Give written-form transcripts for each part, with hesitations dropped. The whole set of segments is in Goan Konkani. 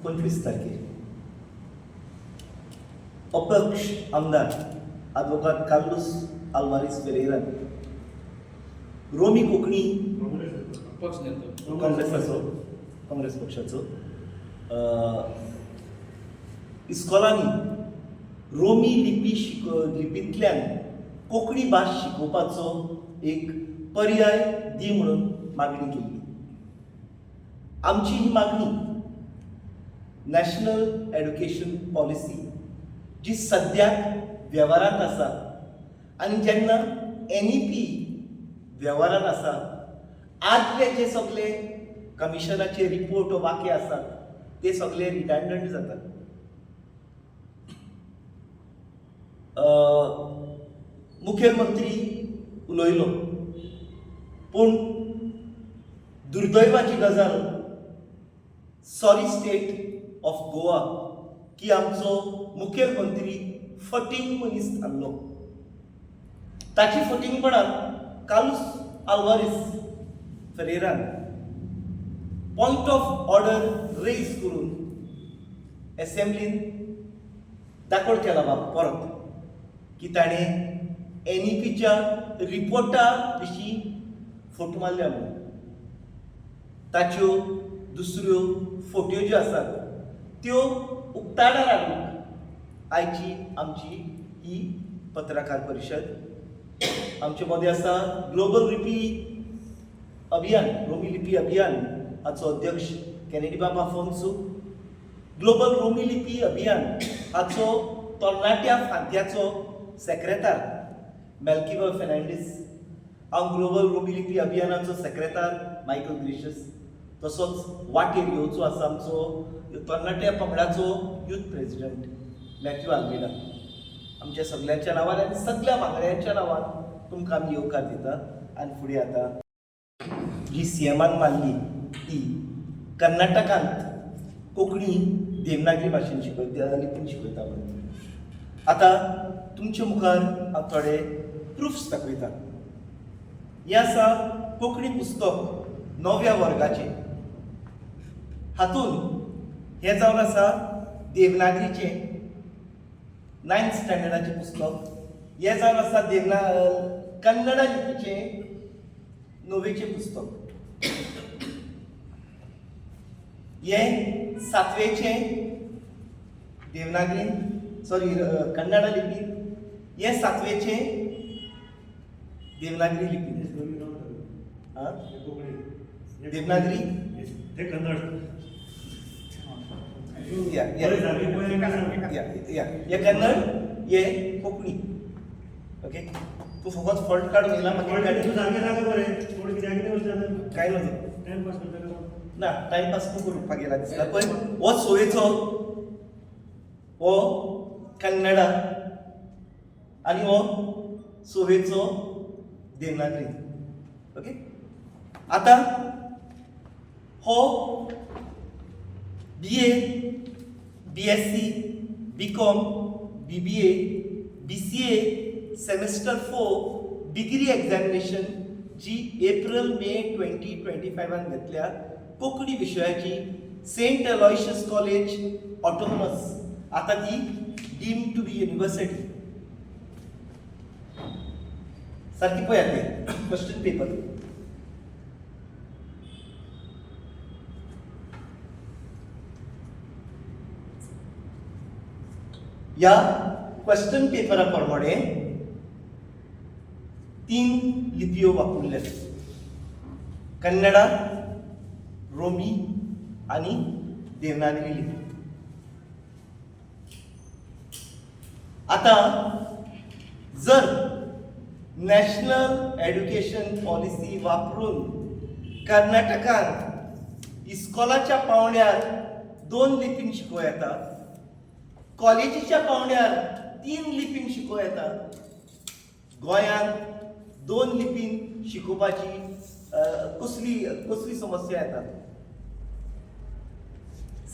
25 तारखेर अपक्ष आमदार आदवोगाद कार्लूस आल्वारीस फेरेरान रोमी कोंकणी पक्ष नेतो काँग्रेसाचो, काँग्रेस पक्षाचो, इस्कॉलांनी रोमी लिपी लिपींतल्यान कोंकणी भास शिकोवपाचो एक पर्याय दी म्हणून मागणी केल्ली. आमची ही मागणी नॅशनल एड्युकेशन पॉलिसी जी सद्याक वेव्हारांत आसा आनी जेन्ना NEP वेव्हारांत आसा, आदले जे सगळे कमिशनाचे रिपोर्ट वाक्य आसात ते सगळे रिडंडंट जातात. मुखेलमंत्री उलयलो, पूण दुर्दैवाची गजाल, सॉरी स्टेट ऑफ गोवा की आमचो मुखेलमंत्री फटींग मनीस थारलो. ताची फटींगपणां कार्लूस आल्वारीस फेरेरान पॉयंट ऑफ ऑर्डर रेज करून एसेंब्लीन दाखोड केला बाब परत की ताणें NEPच्या रिपोर्टा विशीं फोट मारल्या म्हणून. ताच्यो दुसऱ्यो फोट्यो ज्यो आसात त्यो उक्ताडार हाडूंक आयची आमची ही पत्रकार परिशद. आमचे मदें आसा ग्लोबल लिपी अभियान, रोमी लिपी अभियान हाचो अध्यक्ष कॅनेडी बाब आफोन्सो, ग्लोबल रोमी लिपी अभियान हाचो तरणाट्या फांत्याचो सेक्रेतार मेल्किवा फेर्नांडीस, हांव ग्लोबल रोमी लिपी अभियानाचो सेक्रेतार मायकल ग्रेशस, तसोच वाटेर येवचो आसा आमचो तरणाट्या पंगडाचो यूथ प्रेजिडंट मॅथ्यू आल्मेडा. आमच्या सगल्यांच्या नांवान आनी सगल्या वांगड्यांच्या नांवान तुमकां आमी येवकार दिता. आनी फुडें आतां जी सीएमान मारली ती कर्नाटकांत कोंकणी देवनागरी भाशेन शिकयता, लिपीन शिकयता म्हणून. आतां तुमचे मुखार हांव थोडे प्रुफ्स दाखयता. हें आसा कोंकणी पुस्तक 9व्या वर्गाचें. हातूंत हें जावन आसा देवनागरीचें 9th स्टँडर्डाचें पुस्तक, हें जावन आसा कन्नडा लिपीचें 9वेचें पुस्तक, हें 7वेचें देवनागरीन, सॉरी कन्नडा लिपीन, हें 7वेचें देवनागरी लिपीन. देवनागरी ते कन्नड. या या या या हे कन्नड, हे कोंकणी. ओके, तूं फकत फॉल्ट काडून येयला मागीर तूं सारकें सांग मरे, कोण कित्याक कितें वचता काय नजो टायमपास करता. ना, टायमपास तूं करूपाक गेला दिसता. पळय, हो सोयेचो, हो कन्नडा आनी हो सोवेचो देवनागरी. ओके, आतां हो BA, BSc, BCom, BBA, BCA semester 4 degree examination जी एप्रिल मे 2025 घेतल्या कोंकणी विशयाची सेंट एलॉयशियस कॉलेज ऑटोनॉमस, आतां ती डीम्ड टू बी युनिवर्सिटी. सारकी पळयात ते क्वेश्चन पेपर. ह्या क्वेश्चन पेपरा प्रमाणे 3 लिपयो वापरल्यात, कन्नडा, रोमी आनी देवनागरी लिपी. आतां जर नॅशनल एड्युकेशन पॉलिसी वापरून कर्नाटकांत इस्कॉलाच्या पावंड्यार 2 लिपीन शिकोवं येता, कॉलेजीच्या पावंड्यार 3 लिपीन शिकोवं येता, गोंयांत 2 लिपीन शिकोवपाची कसली कसली समस्या येता?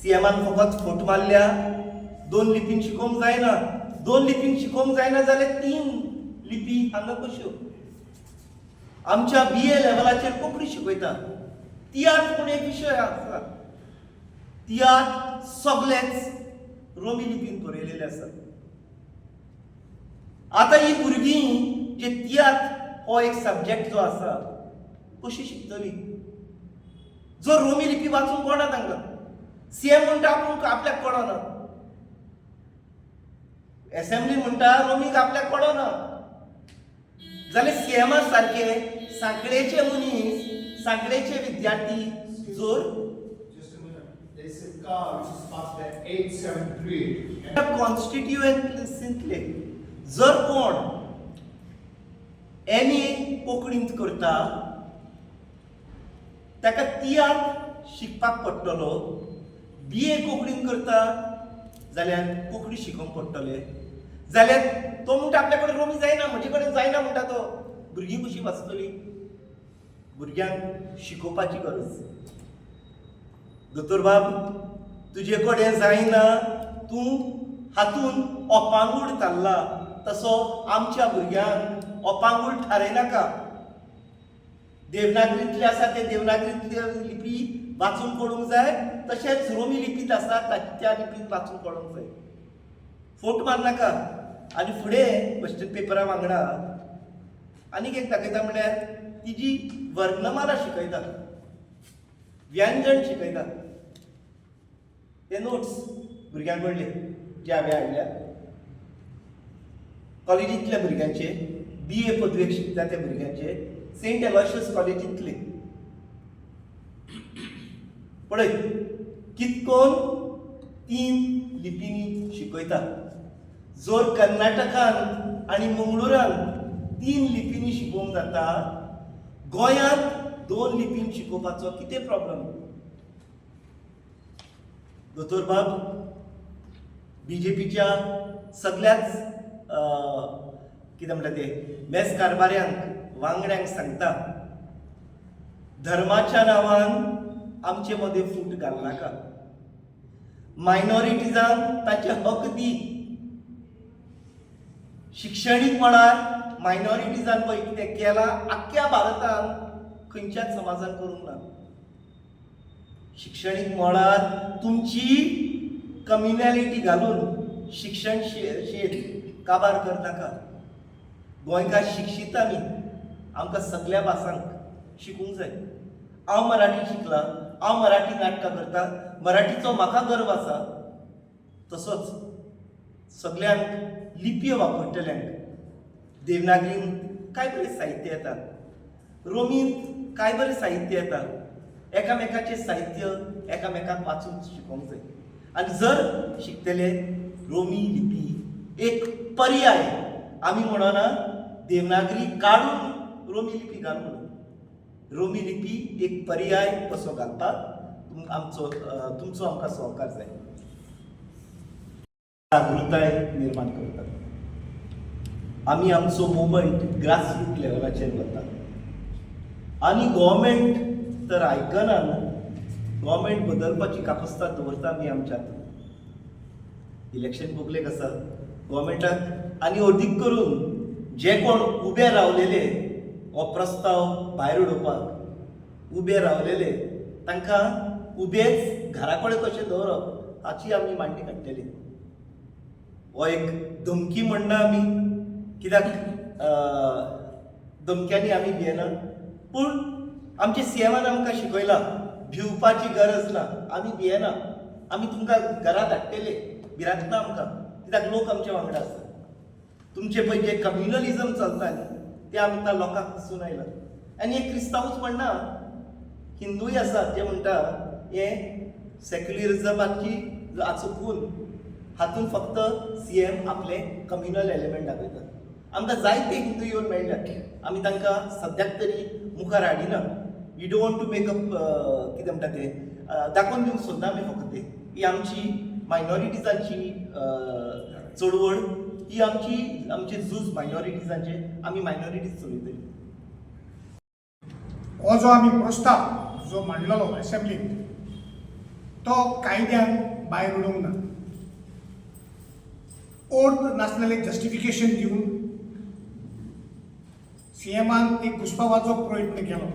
सीएमान फकत फोट मारल्या, 2 लिपीन शिकोवंक जायना. 2 लिपीन शिकोवंक जायना जाल्यार 3 लिपी हांगा कश्यो? आमच्या BA लेवलाचेर कोंकणी शिकयता, तियात्र म्हूण एक विशय आसा. तियात्र सगळेच रोमी लिपीन बरयलेले आसात. आतां ही भुरगीं जे तियात्र हो एक सब्जॅक्ट जो आसा कशी शिकतली जो रोमी लिपी वाचूंक कळना तांकां. सीएम म्हणटा आपूण आपल्याक कळना, एसेंब्ली म्हणटा रोमीक आपल्याक कळना, जाल्यार सीएमा सारके सांकळेचे मनीस, सांकळेचे विद्यार्थी जर Just a minute. There is a car which is passed at 873. कॉन्स्टिट्युएन्सींतले जर कोण एम ए कोंकणींत करता ताका तियात्र शिकपाक पडटलो, बी ए कोंकणींत करता जाल्यार कोंकणी शिकोवंक पडटलें. जाल्यार तो म्हणटा आपल्या कडेन रोमी जायना, म्हजे कडेन जायना म्हणटा तो, भुरगीं कशीं वाचतलीं? भुरग्यांक शिकोवपाची गरज. दोतोर बाब, तुजे कडेन जायना, तूं हातून अपांगूळ थारला, तसो आमच्या भुरग्यांक अपांगूळ थारयनाका. देवनागरींतले आसा ते देवनागरींतले लिपी वाचूंक कळूंक जाय, तशेंच रोमी लिपींत आसा त्या लिपींत वाचूंक कळूंक जाय. फोट मारनाका. आनी फुडें क्वेश्चन पेपरा वांगडा आनीक एक दाखयता, म्हणल्यार तिजी वर्णमाला शिकयता, व्यंजन शिकयता. ते नोट्स भुरग्यां कडले जे हांवें हाडल्या कॉलेजींतल्या भुरग्यांचे, बी ए पदवेक शिकता त्या भुरग्यांचे, सेंट एलॉशियस कॉलेजींतले. पळय कितकोन तीन लिपींनी शिकयता. जर कर्नाटकान आनी मंगळुरान तीन लिपींनी शिकोवंक जाता, गोंयांत दोन लिपीन शिकोवपाचो कितें प्रॉब्लम? दोतोर बाब, बीजेपीच्या सगल्याच कितें म्हणटा ते मेस कारभाऱ्यांक, वांगड्यांक सांगता, धर्माच्या नांवान आमचे मदें फूट घालनाका. मायनॉरिटीजांक ताचे हक दी. शिक्षणीक मळार मायनॉरिटीजान पळय कितें केलां, आख्ख्या भारतान खंयच्याच समाजान करूंक ना. शिक्षणीक मळार तुमची कम्युनॅलिटी घालून शिक्षण शेत काबार करनाका. गोंयकार शिक्षीत आमी, आमकां सगल्या भासांक शिकूंक जाय. हांव मराठी शिकलां, हांव मराठी नाटकां करता, मराठीचो म्हाका गर्व आसा. तसोच सगल्यांक लिपयो वापरतल्यांक, देवनागरीन कांय बरें साहित्य येता, रोमींत कांय बरें साहित्य येता, एकामेकाचें साहित्य एकामेकाक वाचूंक शिकोवंक जाय. आनी जर शिकतले रोमी लिपी एक पर्याय, आमी म्हणना देवनागरी काडून रोमी लिपी घाल म्हणून, रोमी लिपी एक पर्याय कसो घालपाक आमचो तुमचो आमकां सहकार जाय. जागृताय निर्माण करतात. आमी आमचो मुवमेंट ग्रासरूट लेवलाचेर वता आनी गोवोरमेंट तर आयकना न्हू. गोवोरमेंट बदलपाची कापस्ताद दवरता आमी आमच्या हातूंत. इलेक्शन बुकलेक आसा गोवोरमेंटाक, आनी अदीक करून जे कोण उबे रावलेले हो प्रस्ताव भायर उडोवपाक उबे रावलेले, तांकां उबेच घरा कडेन कशें दवरप हाची आमी मांडणी काडटली. हो एक धमकी म्हणना आमी, कित्याक धमक्यांनी आमी भियेना, पूण आमच्या सीएमान आमकां शिकयलां भिवपाची गरज ना. आमी भियेना, आमी तुमकां घरा धाडटले, भिरांत ना आमकां, कित्याक लोक आमच्या वांगडा आसा. तुमचे पळय जे कम्युनलिजम चलता न्ही, ते आमकां लोकांक दिसून आयलां. आनी हे क्रिस्तांवूच म्हणना, हिंदूय आसात जे म्हणटा हे सेक्युलरिजमाची चुकून हातूंत फक्त सीएम आपले कम्युनल एलिमेंट दाखयतात. आमकां जायते हिंदू येवन मेळ्ळ्यात, आमी तांकां सद्याक तरी मुखार हाडिना. We don't want to make up, कितें म्हणटा ते, दाखोवन दिवंक सोदना आमी फक्त. ते ही आमची मायनॉरिटीजांची चळवळ, ही आमची आमचे झूज मायनॉरिटीजांचे, आमी मायनॉरिटीज चलयतली. हो जो आमी प्रस्ताव जो मांडलेलो एसेंब्लीत तो कायद्यान भायर उडोवंक ना. अर्थ नासलेलें जस्टिफिकेशन दिवन सीएमान एक घुसपावाचो प्रयत्न केलो.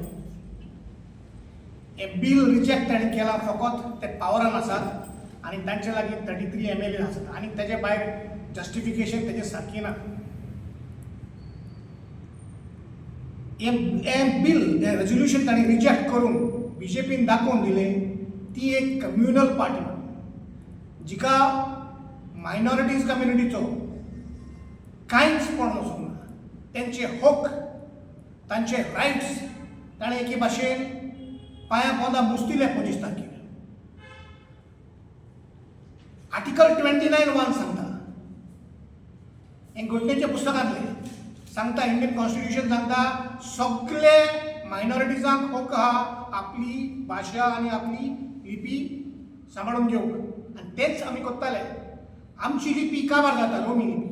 हें बील रिजेक्ट तांणी केलां फकत ते पावरान आसात आनी तांचे लागीं 33 एमएलए आसात आनी तेजे भायर जस्टिफिकेशन तेजें सारकें ना. हें हें बील, हें रेजोल्युशन तांणी रिजेक्ट करून बीजेपीन दाखोवन दिलें ती एक कम्युनल पार्टी म्हणून, जिका मायनॉरिटीज कम्युनिटीचो कांयच पडोन वचूंक ना. तेंचे हक, तांचे रायट्स ताणें एके भाशेन पांयां पोंदा मुस्तिले 25 तारखेर. आर्टिकल 29(1) सांगता, हें घटनेच्या पुस्तकांतलें सांगता, इंडियन कॉन्स्टिट्युशन सांगता सगळे मायनॉरिटीजांक हक आहा आपली भाशा आनी आपली लिपी सांबाळून घेवंक, आनी तेंच आमी करताले. आमची लिपी काबार जाता, रोमी लिपी,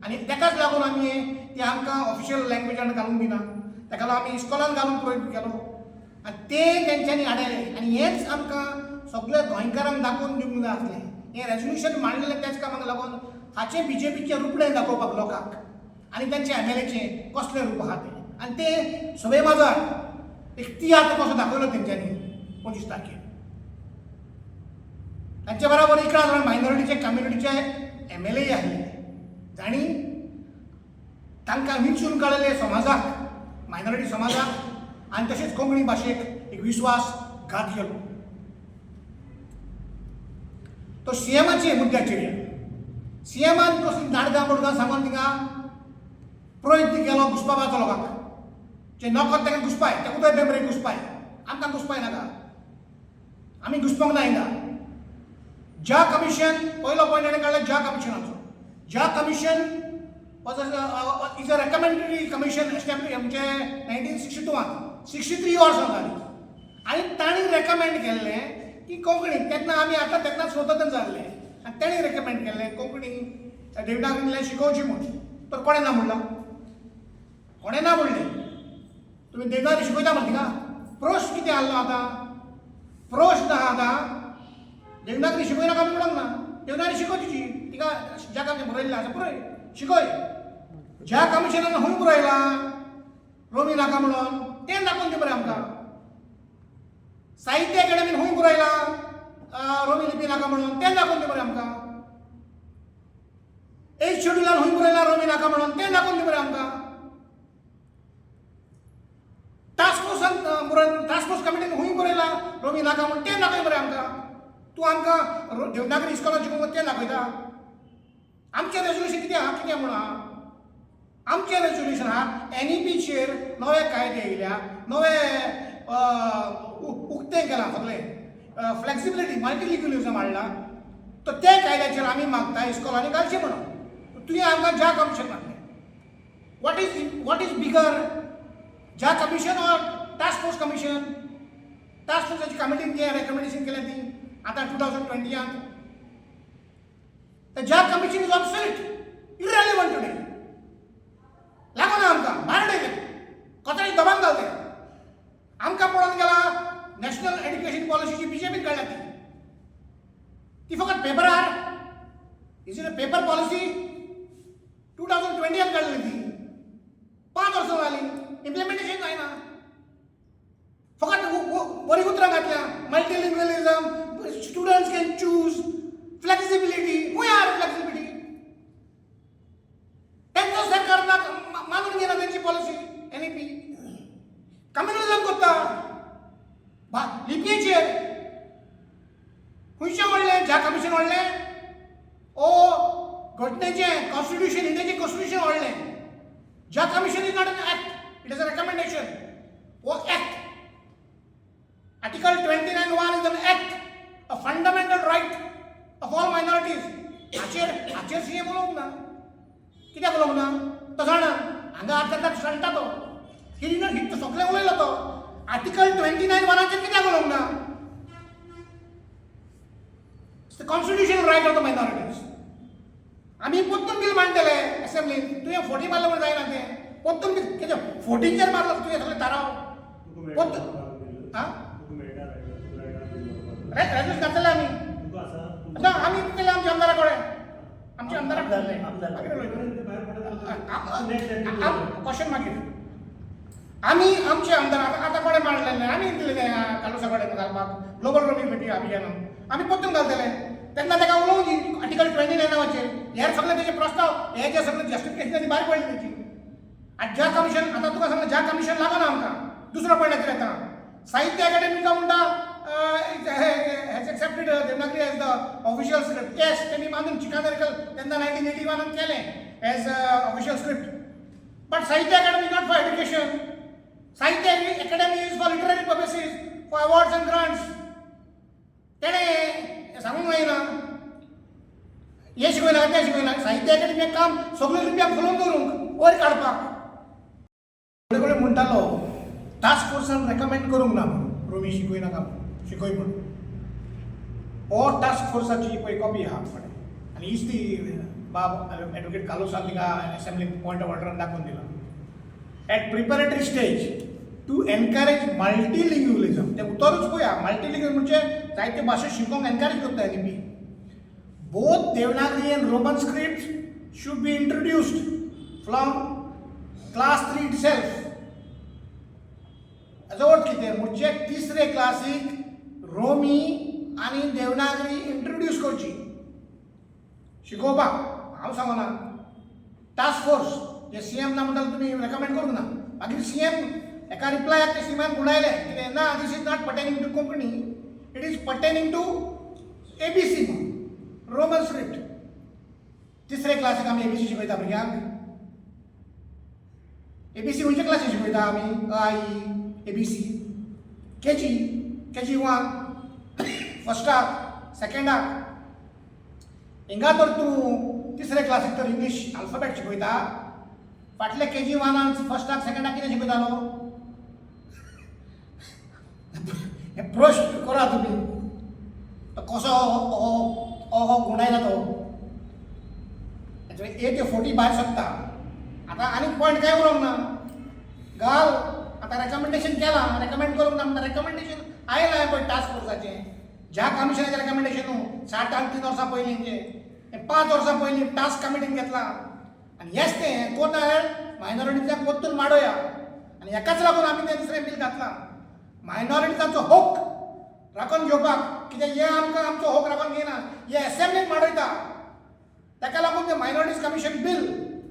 आनी तेकाच लागून आमी हें ती आमकां ऑफिशियल लँग्वेजान घालूंक दिना. तेका लागून आमी इस्कॉलान घालूंक प्रयत्न केलो आनी ते तेंच्यांनी हाडयलें. आनी हेंच आमकां सगल्या गोंयकारांक दाखोवन दिवंक जाय आसलें. हें रेजोल्युशन मांडलेलें त्याच कामाक लागून, हाचें बीजेपीचें रुपडें दाखोवपाक लोकांक आनी तेंचे एमएलएचें कसलें रूप आहा तें, आनी तें सभे माजार एक तियात्र कसो दाखयलो तेंच्यांनी 25 तारखेर. तांचे बराबर 11 जाण मायनॉरिटीचे कम्युनिटीचे एमएलए आसले, जांणी तांकां विंचून काडलेले समाजाक, मायनॉरिटी समाजाक आनी तशेंच कोंकणी भाशेक एक विस्वास घात केलो. तो सीएमाचे मुद्द्याचेर या. सीएमान कसली नाटकां बोडकां सांगून थिंगा प्रयत्न केलो घुसपाचो लोकांक, जे नोकर ताका घुसपाय, ते उदय भेंब्रे घुसपाय, आमकां घुसपाय नाका, आमी घुसपोंक ना हिंगा. ज्या कमिशन पयलो पॉयंट ताणें काडला ज्या कमिशनाचो, Jha Commission was is a recommendatory commission establish म्हणजे 1962आन, 63 वर्सां जालीं, आनी तांणी रेकमेंड केल्लें की कोंकणी तेन्ना आमी आतां तेन्ना स्वतंत्र जाल्ले आनी तांणी रेकमेंड केल्लें कोंकणी देवनागरींतल्यान शिकोवची म्हूण. तर कोणें ना म्हणलां? कोणें ना म्हणलें? तुमी देवनागरी शिकयता म्हणटा थिंगा प्रश्न कितें आहलो? आतां प्रश्न आहा, आतां देवनागरी शिकयनाका आमी म्हणूंक ना. देवनागरी शिकोय तुजी तिका, ज्या कामचें बरयल्लें आसा बरय, शिकय. ज्या कमिशनान खंय बरयलां रोमी नाका म्हणून तें दाखोवन दी बरें आमकां. साहित्य अकाडमीन खंय बरयलां रोमी लिपी नाका म्हणून तें दाखोवन दी बरें आमकां. एथ शेड्युलान खंय बरयलां रोमी नाका म्हणून तें दाखोवन दी बरें आमकां. टास्क फोर्सान टास्क फोर्स कमिटीन खंय बरयलां रोमी नाका म्हणून तें दाखय बरें आमकां. तूं आमकां देवनागरी इस्कॉलान शिकोवंक तें दाखयता. आमचें रेजोल्युशन कितें आहा, कितें म्हूण आहा आमचें रेजोल्युशन आहा? एनईपीचेर नवे कायदे येयल्या, नवे उक्तें केलां सगळें, फ्लेक्सिबिलिटी, मल्टिलिंग्वलिजम हाडला, तर ते कायद्याचेर आमी मागता इस्कॉलांनी घालचें म्हणून. तुवें आमकां ज्या कमिशन मागलें. What is bigger, Jha Commission or Task Force Commission? Task फोर्साची कमिटीन जें रेकमेंडेशन केलें ती आतां 2020यान. The Jha Commission is obsolete, irrelevant today. लागना आमकां, भायर उडयलें, कचऱ्याच्या दबान घालते. आमकां पळोवन गेला नॅशनल एड्युकेशन पॉलिसीची बीजेपीन काडल्या ती. ती फकत पेपरार, is it a paper policy? 2020यान काडलेली ती, 5 वर्सां जालीं, इम्प्लिमेंटेशन जायना. फकत बरीं उतरां घातल्या, multilingualism, students can choose, flexibility. खंय आहा फ्लेक्सिबिलिटी? तेंचो सरकार ना मानून घेना तेंची पॉलिसी. एनईपी कम्युनलिझम करता लिपयेचेर. खंयचें व्हडलें, ज्या कमिशन व्हडलें ओ घटनेचें कॉन्स्टिट्युशन, इंडियाचें कॉन्स्टिट्युशन व्हडलें? Jha Commission is not an act, it is a recommendation. हो act, Article 29(1) is an act, a fundamental right of all minorities. हाचेर हाचेर सीएम उलोवंक ना. कित्याक उलोवंक ना? तो जाणा हांगा आतां ताका सांगता तो ही तो सगळें उलयलो. तो आर्टिकल 29(1)चेर कित्याक उलोवंक ना? It's the constitutional right of the minorities. आमी पोत्तून बील मांडटले असेंब्लीन. तुवें फोटी मारलें म्हणून जायना तें. पोत्तून बील कितें फोटीचेर मारलो तुवें सगळें थाराव? तुका पोत्तून मेळटा? आं. तुका मेळटा रायट? रेजोल्युशन घातलेलें आमी. तुका आसा? ना, आमी केलें आमच्या आमदारा कडेन, आमच्या आमदाराक आमदार- आमदार. मागीर उलयता. भायर पडत. नेक्स्ट. क्वेश्चन मागीर. आमी आमचे आमदार आतां आतां कोणें मांडलेलें आमी दिलेलें कार्लुसा कडेन घालपाक ग्लोबल रोमी लिपी अभियानान आमी परतून घालतले तेन्ना ताका उलोवंक दी आर्टिकल 29 नावाचेर. हेर सगळे तेजे प्रस्ताव हे जे सगळे जस्टिफिकेशन भायर पडली तेची. आनी ज्या कमिशन आतां तुका सांगलें, ज्या कमिशन लागना आमकां. दुसरो पॉयंट येता आतां साहित्य अकादेमी काय म्हणटा, has accepted Devanagari as the official script. Yes, तेमी मानून चिकानरिकल तेन्ना 1981नान केलें as official script, but Sahitya Akademi not for education. Sahitya Akademi is for literary purposes, for awards and grants. तेणें सांगूंक जायना, हें शिकयना, तें शिकयना. साहित्य अकादेमी काम सगळ्यो लिपयांक फुलोवन दवरूंक, वयर काडपाक. कडेन कडेन म्हणटालो टास्क फोर्सान रेकमेंड करूंक ना म्हणून रोमी शिकय नाका म्हणून, शिकय म्हणून. हो टास्क फोर्साची पळय कॉपी आहा आमचे कडेन आनी हीच ती बाब एडवोकेट कार्लुसान तिका एसेंब्ली पॉयंट ऑफ ऑर्डरान दाखोवन दिला. At preparatory stage, to encourage multilingualism, तें उतरूच पळया, मल्टीलिंग्युअल म्हणजे जायते भाशा शिकोवंक एनकरेज करता लिपी, both Devanagari and Roman script should be introduced from class 3 itself. हाजो अर्थ कितें म्हणजे तिसरे क्लासीक रोमी आनी देवनागरी इंट्रोड्यूस करची शिकोवपाक. हांव सांगना, टास्क फोर्स जे सी एम ना म्हणटाले तुमी रेकमेंड करूंक ना. मागीर सी एम एका रिप्लायाक ते सी एमान गुणायले कितें ना, this is not pertaining to Konkani, it is pertaining to ABC, Roman script. तिसरे क्लासीक आमी एबीसी शिकयता भुरग्यांक? एबीसी खंयच्या क्लासीक शिकयता आमी? अ आ इ एबीसी केजी, केजी 1, फर्स्टाक, सेकंडाक. हिंगा तर तूं तिसरे क्लासीक तर इंग्लीश अल्फाबेट शिकयता, फाटले केजी 1नान फर्स्टाक सेकंडाक कितें शिकयतालो? हे प्रश्न करा तुमी. तो कसो हो हो हो गुणायला तो एक फोटी भायर शकता. आतां आनीक पॉयंट कांय उरोंक ना. घाल आतां रेकमेंडेशन केलां, रेकमेंड करूंक ना म्हणटा. रेकमेंडेशन आयलां पळय टास्क फोर्साचें, ज्या कमिशनाचें रेकमेंडेशन न्हू 7 आनी 3 वर्सां पयलींचें, 5 वर्सां पयलीं टास्क कमिटीन घेतलां. आनी हेच तें कोण जाल्यार मायनॉरिटीच्याक परतून माडोया. आनी हेकाच लागून आमी तें दुसरें बील घातलां, मायनॉरिटीजांचो हक राखून घेवपाक. कित्याक हे आमकां आमचो हक राखून घेयना, हे एसेंब्लीन माडयता. ताका लागून तें मायनॉरिटीज कमिशन बील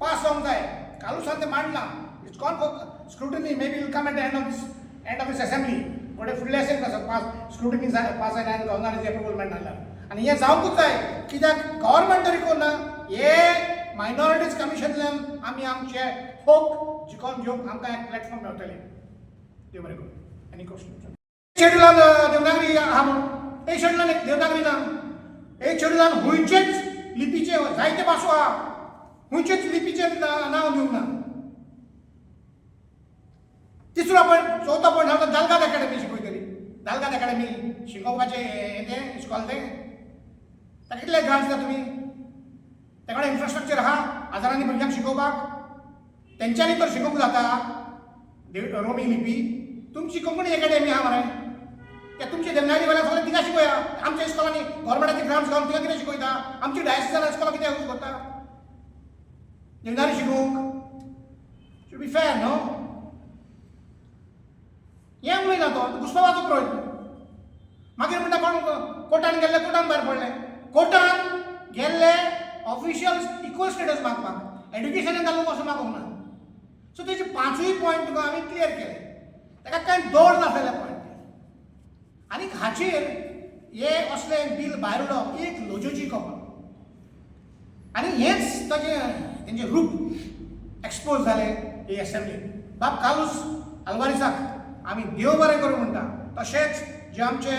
पास जावंक जाय. कार्लुसान तें मांडलां. It's gone for scrutiny, maybe will come at the end of this assembly. फुडें फुडले असेंब्ली आसा पास स्क्रुटनी पास जायना आनी गव्हर्नराची एप्रुवल मेळना जाल्यार. आनी हें जावंकूच जाय, कित्याक गव्हर्मेंट तरी कोन्ना हे मायनॉरिटीज कमिशनल्यान आमी आमचे हक जिखोवन घेवंक आमकां एक प्लॅटफॉर्म मेळटलें. देव बरें करूं. Any question? शेड्युलान देवनागरी आहा म्हणून एक शेड्युलान देवनागरी ना. एक शेड्युलान खंयचेच लिपीचे जायते भासो आहा, खंयचेच लिपीचे नांव दिवंक ना. तिसरो पॉयंट, चवथो पॉयंट सांगता, दालगाद अकॅडमी शिकयतली. दालगाद अकॅडमी शिकोवपाचें हें तें इस्कॉल तें ताका कितले ग्रांट्स दिता तुमी? ते कडेन इन्फ्रास्ट्रक्चर आहा हजारांनी भुरग्यांक शिकोवपाक? तेंच्यांनी तर शिकोवंक जाता रोमी लिपी. तुमची कोंकणी अकॅडमी आहा मरे, ते तुमचे देवनागरी वाल्या सगळे तिका शिकोया. आमच्या इस्कॉलांनी गव्हर्मेंटाचे ग्रांट्स घालून तिका कितें शिकयता? आमची डायसिसान इस्कॉलां कितें यूज करता देवनागरी शिकोवंक? Should be fair, न्हू? हें उलयना तो घुसपाचो प्रयत्न. मागीर म्हणटा कोण कोर्टान गेल्ले, कोर्टान भायर पडले. कोर्टान गेल्ले ऑफिशियल इक्वल स्टेटस मागपाक, एड्युकेशनान घालूंक असो मागूंक ना. सो तेजे पांचूय पॉयंट तुका आमी क्लियर केले. ताका कांय दोड नासलेले पॉयंट. आनी हाचेर हे असले बील भायर उडोवप एक लजेची खबर. आनी हेच ताजें तेंचें रूप एक्सपोज जालें ही एसेंब्लीन. बाब कार्लूस आल्वारीसाक आमी देव बरें करूं म्हणटा. तशेंच जे आमचे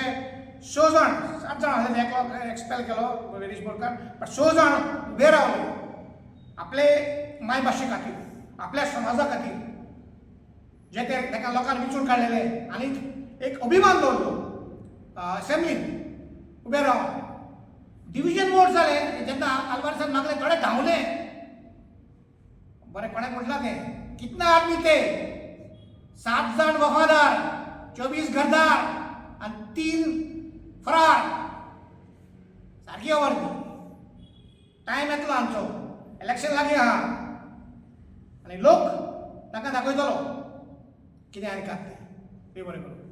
स जाण, सात जाण आसले, एकलो एक्सपेल केलो विरीश बोरकार, बट स जाण उबे रावले आपले मायभाशे खातीर, आपल्या समाजा खातीर, जे ते ताका लोकांनी विचून काडलेले आनी एक अभिमान दवरलो असेंब्लीन उबे रावन. डिविजन वोट जाले जेन्ना आल्वारीसान मागले, थोडे धांवले. बरें, कोणें म्हटलां तें, कितना आदमी ते? सात जाण वफादार, 24 गद्दार आनी तीन फरार. सारकी खबर ती. टायम येतलो आमचो, इलेक्शन लागीं आहा आनी लोक तांकां दाखयतलो. कितें आनी कात तें, देव बरें करूं.